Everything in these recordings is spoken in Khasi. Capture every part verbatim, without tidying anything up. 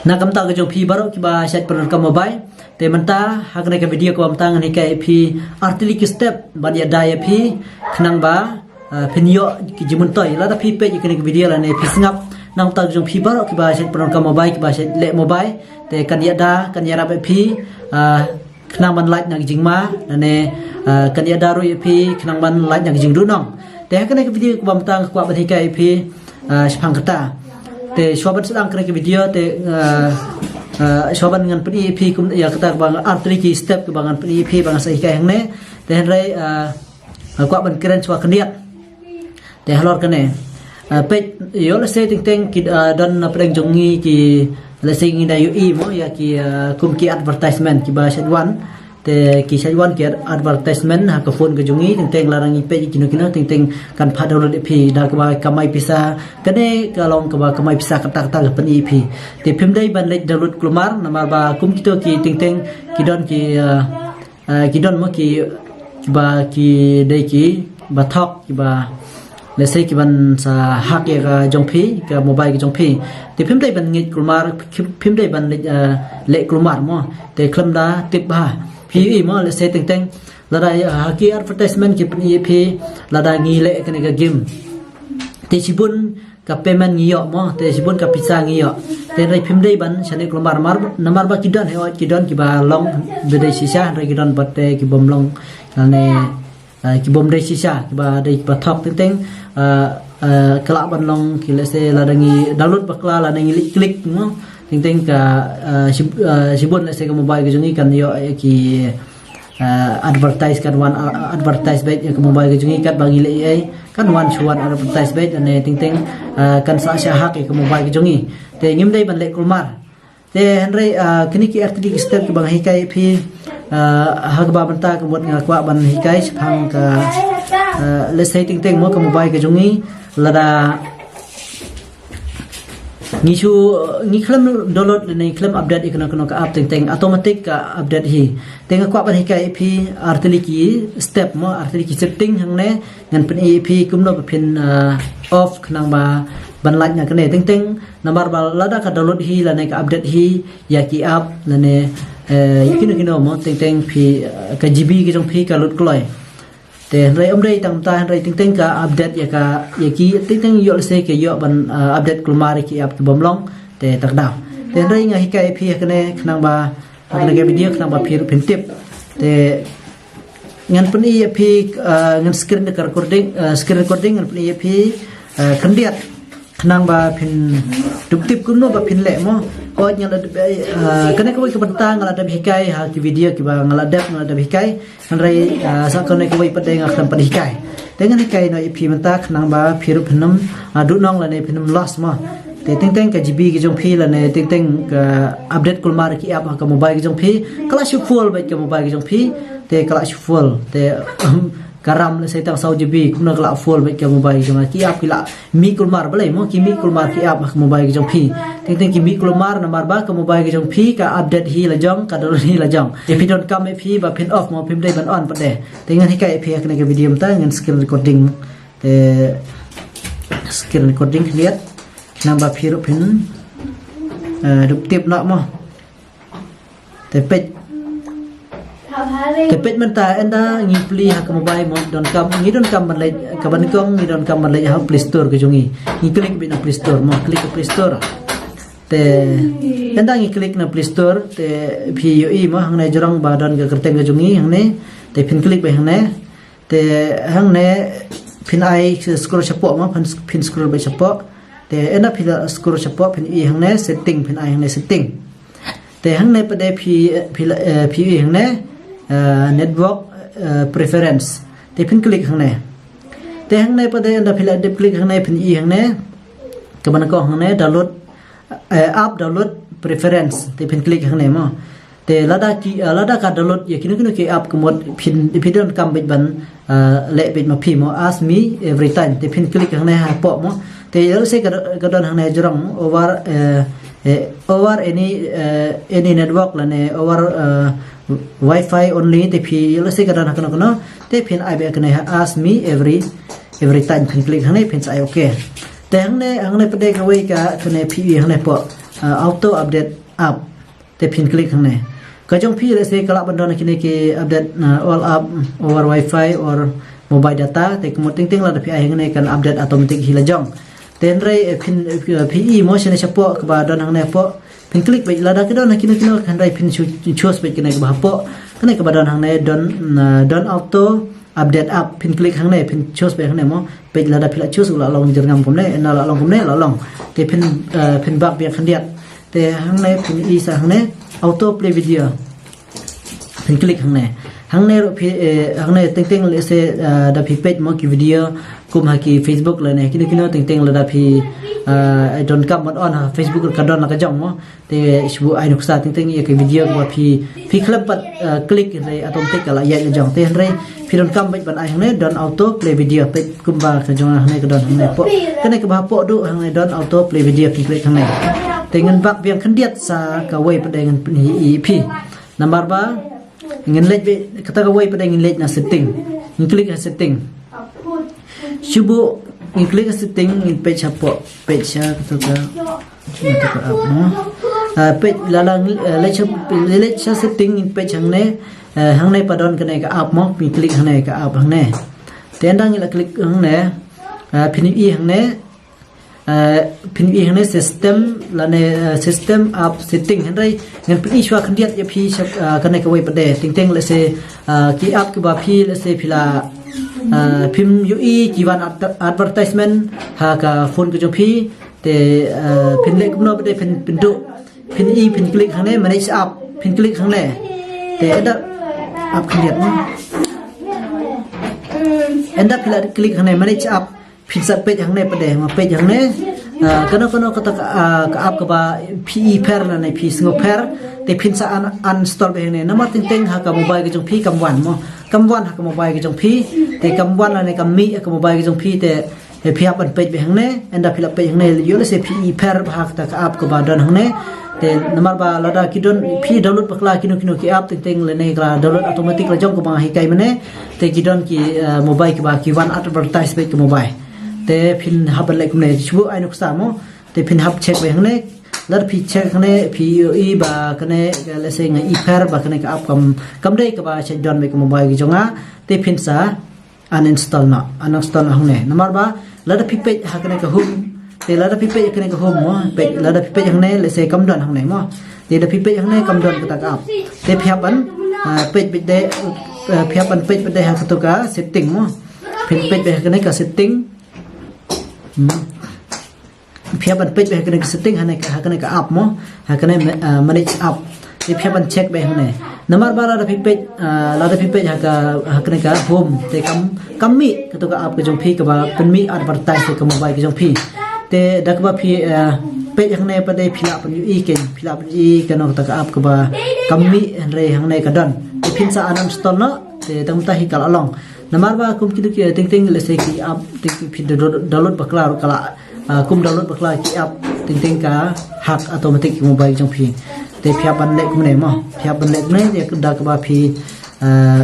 Na ka bynta ka jong phi baroh kiba shait pyndonkam mobile, te mynta ha kane ka video kaba mynta ngan hikai ïa phi artylli ki step ban ïada ïa phi khnang ba, ah, phin ïoh ki jingmyntoi. Lada phi peit ïa kane ka video lane phi sngap, na ka bynta ka jong phi baroh kiba shait pyndonkam mobile, kiba shait leh mobile, te kan ïada, kan ïarap ïa phi, ah, khnang ban lait na ka jingma, lane, ah, kan ïada ruh ïa phi khnang ban lait na ka jingduhnong. Te ha kane ka video kaba mynta nga kwah ban hikai ïa phi, ah, shaphang kata. Te shuwa ban sdang kane ka video te, ah, ah, shuwa ban ngan pyni ïa phi kum ïa kata kaba artylli ki step kaba ngan pyni ïa phi ba ngan sa hikai hangne. Te hynrei, ah, nga kwah ban kren shuwa khyndiat. Te halor kane, ah, peit, ïoh lehse teng teng ki, ah, don na pdeng jong ngi ki, lehse ngi da ïohi mo ïa ki, ah, kum ki advertisement kiba shait wan. Te ki shait wan ki advertisement ha ka phone ka jong ngi, teng teng lada ngi peit kino kino, teng teng kan phah download ïa phi da kaba kamai pisa. Kane ka long kaba kamai pisa kata kata ka pyni ïa phi. Te phim dei ban leit download kulmar, namar ba kum kito ki teng teng ki don ki, ah, ah, ki don mo ki, kiba ki dei kiba thok, kiba lehse ki ban sa hack ïa ka jong phi, ka mobile ka jong phi. Te phim dei ban ngeit kulmar, phim dei ban leh, ah, leh kulmar mo. Te khlem da tip bha. Phi ïohi mo lehse teng teng lada, ah, ha ki advertisement ki pyni ïa phi lada ngi leh kane ka game, te shibun ka payment ngi ïoh mo, te shibun ka pisa ngi ïoh. Te hynrei phim dei ban shaniah kulmar, namar, namar ba ki don, hooid ki don kiba long ba dei shisha, hynrei ki don pat te ki bym long, lane, eh, ki bym dei shisha, kiba dei kiba thok teng teng, eh, eh, ka lah ban long ki lehse lada ngi download bakla lada ngi leit click mo, teng teng ka, eh, shib-, eh, shibun lehse ka mobile ka jong ngi kan ïoh, eh, ki ah, advertise kan wan, ah, advertise beit ïa ka mobile ka jong ngi katba ngi leh ei, kan wan shu wan advertise beit, lane teng teng, ah, kan sa shah hack ïa ka mobile ka jong ngi. Te ngim dei ban leh kulmar. Te hynrei, ah, kine ki artylli ki step kiba nga hikai ïa phi, ah, ha kaba mynta ka mut nga kwah ban hikai shaphang ka, ah, lehse teng teng mo ka mobile ka jong ngi, lada ngi shu, ngi khlem download lane ngi khlem update ïa kano kano ka app teng teng automatic ka update hi. Te nga kwah ban hikai ïa phi artylli ki step mo, artylli ki setting hangne, ngan pyni ïa phi kumno ba phin, ah, off khnang ba ban lait na kane teng teng, namar ba lada ka download hi lane ka update hi ïa ki app lane, eh, ïa kino kino mo teng teng phi, ah, ka G B ka jong phi ka lut kloi. Te hynrei ym dei tang mynta, hynrei teng teng ka update ïa ka, ïa ki teng teng ïoh lehse ki ïoh ban, ah, update kulmar ïa ki app ki bym long. Te tak daw. Te hynrei nga hikai ïa phi ha kane khnang ba, ha kane ka video khnang ba phi ruh phin tip. Te ngan pyni ïa phi, ah, ngan screen ka recording, ah, screen recording ngan pyni ïa phi, ah, khyndiat. Khnang ba phin dup tip kumno ba phin leh mo. Ko nga la dep, eh, kane kawei ka bynta nga la dep hikai ha ki video kiba nga la dep, nga la dep hikai. Hynrei, eh, sa kane kawei pat de nga khlem pat hikai. Te ngan hikai noh ïa phi mynta khnang ba phi ruh phin ym, ah, duhnong lane phin ym loss mo. Te teng teng ka G B ka jong phi lane teng teng ka update kulmar ki app ha ka mobile ka jong phi, ka la shu full beit ka mobile ka jong phi. Te ka la shu full. Te, ka RAM lehse tang saw G B, kumno ka la full beit ka mobile jong nga. Ki app ki la mih kulmar balei mo, ki mih kulmar ki app ha ka mobile jong phi. Teng teng ki mih kulmar namar ba ka mobile jong phi ka update hi la jong, ka download hi la jong. Te phi donkam ïa phi ba phin off mo, phim dei ban on pat de. Te ngan hikai ïa phi ha kane ka video mynta, ngan screen recording. Te screen recording khyndiat. Namar ba phi ruh phin, eh, dup tip noh mo. Te peit. Te peit mynta ynda ngi plie ha ka mobile mo, donkam, ngi donkam ban leit, kaba nyngkong ngi donkam ban leit ha Play Store ka jong ngi. Ngi click beit na Play Store mo, click ha Play Store. Te ynda ngi click na Play Store te phi ïohi mo hangne jrong ba don ka kyrteng ka jong ngi hangne. Te phin click beit hangne. Te hangne phin ai scroll shapoh mo, phin, phin scroll beit shapoh. Te ynda phi la scroll shapoh phin i hangne setting, phin ai hangne setting. Te hangne pat de phi, phi la, eh, phi i hangne, eh, network, eh, preference. Te phin click hangne. Te hangne pat de ynda phi la dep click hangne phin i hangne. Kaba nyngkong hangne download, eh, app download preference. Te phin click hangne mo. Te lada ki, eh, lada ka download ïa kino kino ki app ka mut phin, phi donkam beit ban, eh, leh beit ma phi mo, ask me every time. Te phin click hangne hapoh mo. Te ïoh lehse ka, ka don hangne jrong over, eh, eh, over any, eh, any network lane over, eh, wifi only. Te phi ïoh lehse ka don ha kano kano. Te phin ai beit kane ha ask me every, every time, phin click hangne phin sa ai okay. Te hangne, hangne pat de kawei ka kane phi i hangne hapoh. uh, auto update app. Te phin click hangne. Ka jong phi lehse ka lah ban don kine ki update, uh, all app over wifi or mobile data. Te kumut teng teng lada phi ai hangne kan update automatic hi la jong. Te hynrei, eh, phin, eh, phi i mo shane shapoh kaba don hangne hapoh. Phin click beit lada ki don kino kino hynrei phin chu-, choose beit kane kaba hapoh. Kane kaba don hangne don, uh, don auto update app, phin click hangne, phin choose beit hangne mo. Peit lada phi la choose u la long jyrngam kumne, na la long kumne, la long. Te phin, eh, phin back biang khyndiat. Te hangne phin i sa hangne auto play video. Phin click hangne. Hangne ruh phi, eh, hangne teng teng lehse, eh, da phi peit mo ki video kum ha ki Facebook lane kino kino teng teng lada phi, eh, donkam ban on ha Facebook ka don la ka jong mo. Te shu ai nuksa teng teng ïa ka video kaba phi, phi khlem pat, eh, click hynrei automatic ka la ïaid la jong. Te hynrei phi donkam beit ban ai hangne don auto play video, peit kumba ka jong hangne ka don hangne hapoh. Kane kaba hapoh duh hangne don auto play video, phi click hangne. Te ngan back biang khyndiat sa kawei pat de ngan pyni ïa phi. Namar ba ngin leit beit kata kawei pat de ngin leit na setting. Ngin click ha setting. Shu buh ngin click ha setting, ngin peit shapoh, peit sha kata ka, kata ka app mo. Ah, peit lada ngin, eh, leit sha, leit sha setting, ngin peit hangne, eh, hangne pat don kane ka app mo, ngin click hangne ka app hangne. Te ynda ngi la click hangne, eh, phin i hangne, eh, phin i hangne system lane, eh, system app setting, hynrei ngan pyni shuwa khyndiat ïa phi sha, eh, kane kawei pat de. Teng teng lehse, eh, ki app kiba phi lehse phi la, eh, phim ïohi ki wan ad-, advertisement ha ka phone ka jong phi. Te, eh, phin leh kumno pat de phin, phin duh. Phin i, phin click hangne manage app. Phin click hangne. Te ynda app khyndiat mo. Ynda phi la click hangne manage app. Phin sa peit hangne pat de, ma peit hangne. Ah, kano kano kata ka, ah, ka app kaba phi i pher lane phi sngewpher. Te phin sa un-, uninstall beit hangne. Namar teng teng ha ka mobile ka jong phi kam wan mo. Kam wan ha ka mobile ka jong phi. Te kam wan lane kam mih ha ka mobile ka jong phi te. Te phi hap ban peit beit hangne, ynda phi la peit hangne, ïoh lehse phi i pher bha kata ka app kaba don hangne. Te namar ba lada ki don, phi download bakla kino kino ki app teng teng lane ka la download automatic la jong kaba nga hikai mynne. Te ki don ki, eh, mobile kiba ki wan advertise beit ka mobile. Te phin hap ban leh kumne, shu buh ai nuksa mo. Te phin hap check beit hangne. Lada phi check hangne, phi ïohi ba kane, lehse nga i pher ba kane ka app kam, kam dei kaba shait don beit ka mobile ka jong nga. Te phin sa uninstall noh, uninstall noh hangne. Namar ba lada phi peit ha kane ka home, te lada phi peit ha kane ka home mo, peit lada phi peit hangne, lehse kam don hangne mo. Te da phi peit hangne kam don kata ka app. Te phi hap ban, ah, peit beit de, ah, phi hap ban peit beit de ha kato ka setting mo. Phi peit beit ha kane ka setting. Hmm. Phi hap ban peit beit ha kane ka setting, ha kane ka, ha kane ka app mo, ha kane ma-, ah, manage app. Te phi hap ban check beit hangne. Namar ba lada phi peit, ah, lada phi peit ha ka, ha kane ka home, te kam, kam mih kato ka app ka jong phi kaba pynmih advertise ka mobile ka jong phi. Te da kaba phi, ah, peit hangne pat de phi lah pynïohi kein, phi lah pynïohi kano kata ka app kaba kam mih hynrei hangne ka don. Te phin sa uninstall noh, te tang mynta hi ka la long. Namar ba kum kito ki teng teng lehse ki app teng teng phi download, download bakla ruh ka la, ah, kum download bakla ki app teng teng ka hack automatic ki mobile jong phi. Te phi hap ban leh kumne mo. Phi hap ban leh kumne te da kaba phi, ah,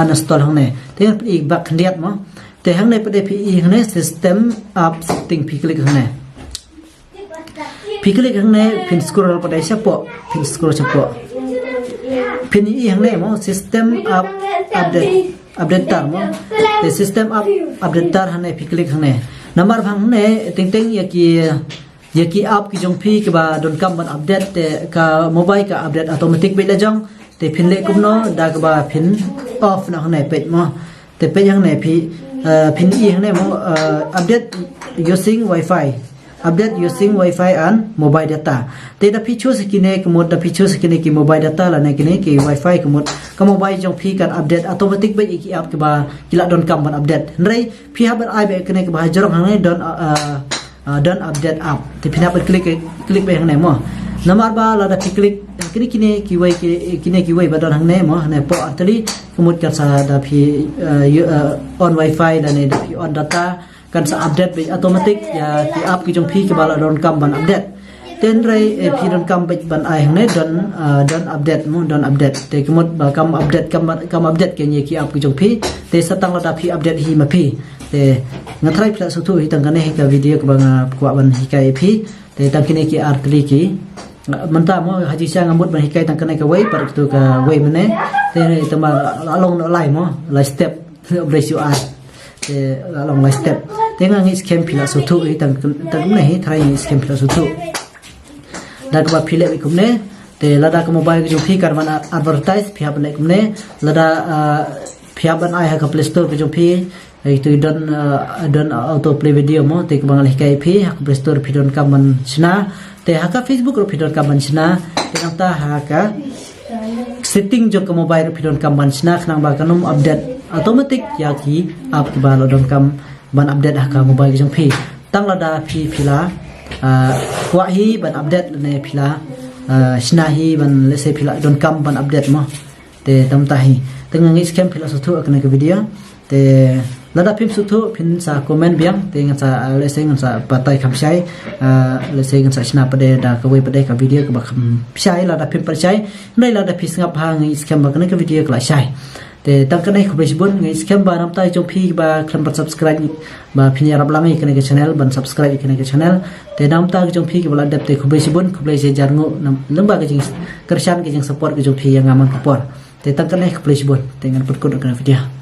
uninstall hangne. Te phi i back khyndiat mo. Te hangne pat de phi i hangne system app setting, phi click hangne. Phi click hangne, phin scroll pat de shapoh, phin scroll shapoh. Phin i hangne mo, system app update, update tar mo. Te system app update tar hangne, phi click hangne. Namar ba hangne teng teng ïa ki, ïa ki app ki jong phi kiba donkam ban update, te ka mobile ka update automatic beit la jong. Te phin leh kumno, da kaba phin off noh hangne, peit mo. Te peit hangne phi, eh, phin i hangne mo, eh, update using wifi. Update using wifi and mobile data. Te da phi choose kine ka mut, da phi choose kine ki mobile data lane kine ki wifi ka mut, ka mobile jong phi kan update automatic beit ïa ki app kiba ki la donkam ban update. Hynrei phi hap ban ai beit kine kaba ha jrong hangne don, eh, ah, don update app. Te phin hap ban click, click beit hangne mo. Namar ba lada phi click, kine, kine kiwei ki, kine kiwei ba don hangne mo, hangne hapoh artylli, ka mut kan sa da phi, eh, ïoh, eh, on wifi lane da phi on data, kan sa update beit automatic ïa ki app ki jong phi kiba la donkam ban update. Te hynrei, eh, phi donkam beit ban ai hangne don, ah, don update mo, don update. Te ka mut ba kam update, kam, kam update kein ïa ki app ki jong phi. Te sa tang lada phi update hi ma phi. Te nga tharai phi la sngewthuh hi tang kane hi ka video kaba nga kwah ban hikai ïa phi. Te tang kine ki ar tylli ki. Mynta mo ha jingshisha nga mut ban hikai tang kane kawei pat katu kawei mynne. Te tang ba la long noh lai mo, lai step. Ym dei shu ar. Te la long lai step. Te nga ngeit skhem phi la sngewthuh hi tang, tang kumne hi, tharai ngeit skhem phi la sngewthuh. Da kaba phi leh kumne. Te lada ka mobile ka jong phi ka ban advertise phi hap ban leh kumne. Lada, ah, phi hap ban ai ha ka Play Store ka jong phi. Itu don, ah, don auto play video mo, te kaba nga la hikai phi ha ka Play Store phi donkam ban shna. Te ha ka Facebook ruh phi donkam ban shna. Te nangta ha ka setting jong ka mobile ruh phi donkam ban shna khnang ba kan ym update automatic ïa ki app kiba la donkam ban update ha ka mobile jong phi. Tang lada phi phi la, ah, kwah hi ban update ne phi la, ah, shna hi ban, let's say, phi la donkam ban update mo. Te tang ta hi. Te nga ngeit skhem phi la sngewthuh ha kane ka video. Te lada phim sngewthuh phin sa comment biang. Te ngan sa, ah, let's say, ngan sa batai kham shai. Ah, let's say, ngan sa shna pat de da kawei pat de ka video kaba kham shai lada phim pat shai. Hynrei lada phi sngap ha nga ngeit skhem ba kane ka video ka la shai. Te tang kane, khublei shibun. Nga ngeit skhem ba na ka bynta jong phi ba khlem pat subscribe ba phin ïarap lang ïa kane ka channel ban subscribe ïa kane ka channel. Te na ka bynta jong phi kiba la dep te khublei shibun, khublei shi hajar nguh namar ba ka jingkyrshan, ka jingsupport ka jong phi ïa nga man ka por. Te tang kane, khublei shibun. Te ngan pynkut ïa kane ka video.